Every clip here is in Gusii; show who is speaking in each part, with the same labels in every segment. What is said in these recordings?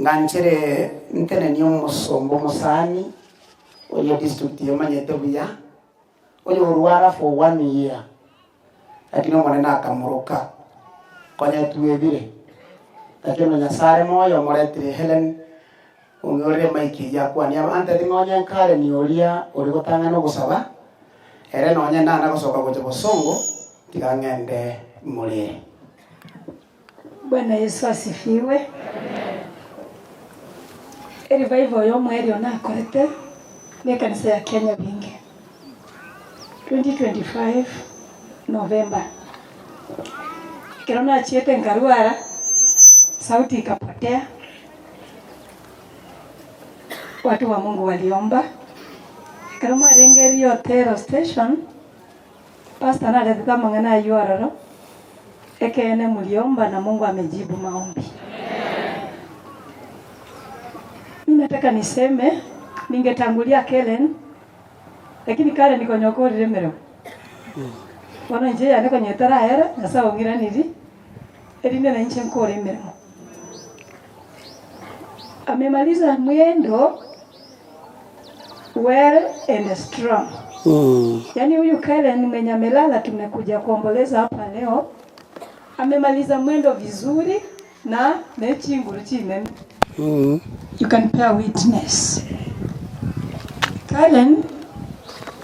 Speaker 1: Nganchere ntenenie omosomba omosani oyo district emanyete buya, oyorwara for one year, lakini Omonene akamoroka, konya twebire, lakini onye Nyasae are moyo omoretire Hellen, ong'orere emic eyio akwanie abanto ati ng'a onye Karen oria ore gotang'ana ogosaba, ere nonye nana gosoka gocha bosongo, tiga ng'ende morere.
Speaker 2: Bwana Yesu asifiwe. Erevival oyo omoerio nakorete nekanisa ya Kenya Binge 2025 November. Ekero nachiete nkarwara, sauti ikapotea, watu wa Mungu waliomba. Ekero mwarenge Riotero station, Pastor naretete amang'ana ayio ororo, ekeene mliomba na Mungu amejibu maombi. Mi nataka niseme, ningetangulia Kellen, lakini Karen konya okorire emeremo. Bono inche yane konya etarayera, Nyasae ong'iraniri, erinde na inche nkore emeremo. Amemaliza mwendo well and strong. Yaani huyu Karen mwenye amelala tumekuja kuomboleza hapa leo amemaliza mwendo vizuri na ne chinguru chinene. You can bear witness. Karen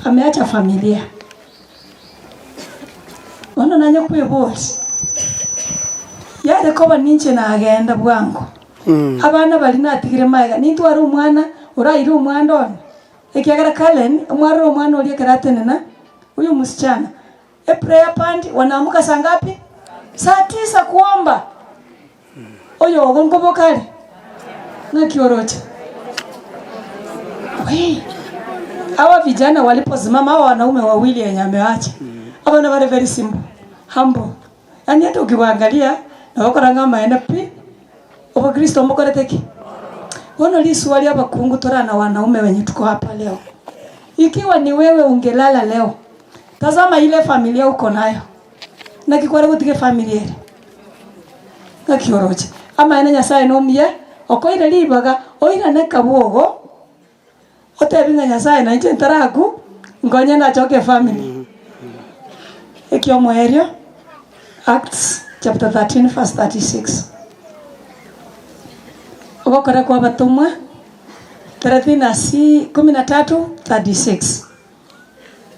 Speaker 2: ameacha familia. Bono nanye kweboria, yare koba ninche nagenda bwango, abana baria natigire magega, nintware omwana oraire omwando one? Ekiagera Karen, omwarora omwana oria ekero atenena, huyu msichana, eprayer band wanaamuka saa ngapi? Saa tisa kuomba. Oyo ogo nkoboka are? Ng'aki oroche? Wee! Hawa vijana waliposimama, hawa wanaume wawili wenye amewacha, abana bare very simple, humble. Yaani hata ukiwaangalia nabo okora ng'a amaene pi, obokristo mbokorete ki? Bono risuwa ria abakungu tore na wanaume wenye tuko hapa leo. Ikiwa ni wewe ungelala leo, tazama ile familia uko nayo. Naki kware gotiga efamiri ere? Naki oroche? Amaene Nyasae nomuya, okoire ribaga oirane kabogo, otebi ng'a Nyasae nainche ntaraku, nkonye nachoke efamiri. Ekiomoerio, Acts chapter 13 verse 36. Ogokora kwa abatomwa, thelathini si kumi na tatu 36.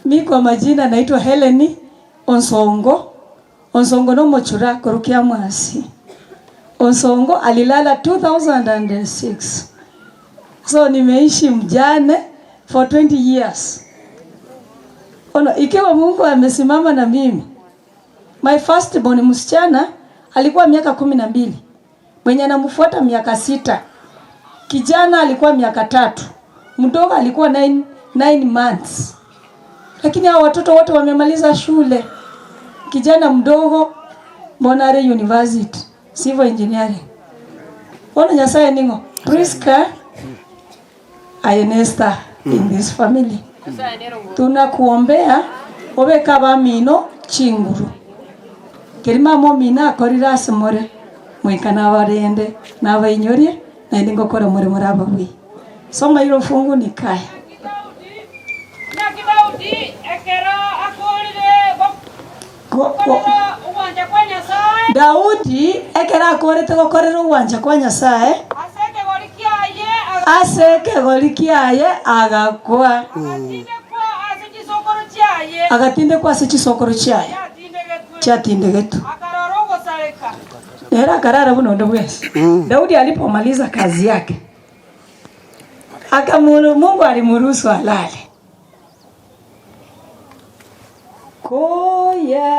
Speaker 2: Mi kwa majina naitwa Hellen Onsongo, Onsongo nomochura korwa Kiamwasi. Onsongo alilala 2006 so nimeishi mjane for 20 years. Ono ikiwa Mungu amesimama na mimi, my first born msichana alikuwa miaka 12, mwenye anamfuata miaka sita, kijana alikuwa miaka tatu, mdogo alikuwa 9 months. Lakini hao watoto wote wamemaliza shule. Kijana mdogo Bonare University, civil engineering. Bono Nyasaye ning'o? Priska aye ne star in this family. Tunakuombea obeke abamino chinguru. Keri mama omino akorire ase more, moika nabarende, nabainyorie, naende ngokora more more ababuya. Soma iro fungu Nikaya.
Speaker 3: Naki Daudi ekero akoorire gokorera ogwancha kwa Nyasae.
Speaker 2: Daudi ekero akoorete gokorera ogwancha kwa Nyasae.
Speaker 3: Ase ekegori kiaye.
Speaker 2: Ase ekegori kiaye agakwa.
Speaker 3: Agatindekwa ase chisokoro chiaye.
Speaker 2: Agatindekwa ase chisokoro chiaye chiatindegetwe.
Speaker 3: Akarora ogosareka.
Speaker 2: Nere akarara buna onde bwensi. Daudi alipomaliza kazi yake. Akamuru, Mungu alimuruhusu alale. Koya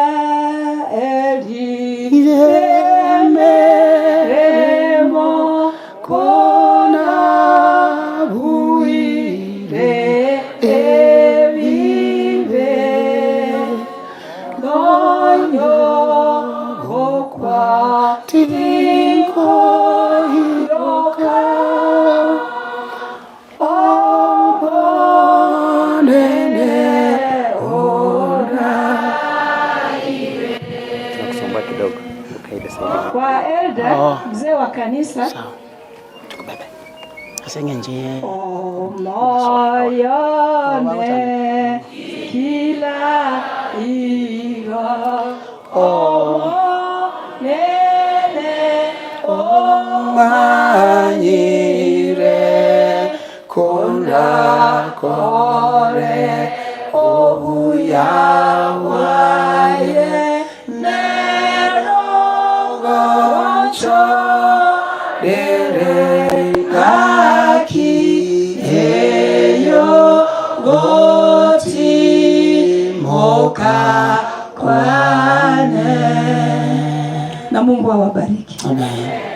Speaker 2: eriremeremo kona buire ebibe nonyo gokwa tinkoiroka Omonene oraire.
Speaker 4: Tunakusumbua kidogo. Ukaide saidi.
Speaker 2: Kwa elder mzee wa kanisa.
Speaker 1: Nikubebe ase eng'encho ye
Speaker 2: Omoyo one kila igo Omonene
Speaker 1: omanyire kondakore obuya bwaye nerogochorere ngaki eyo gotimoka
Speaker 2: kwane. Na Mungu awabariki.
Speaker 1: Amen.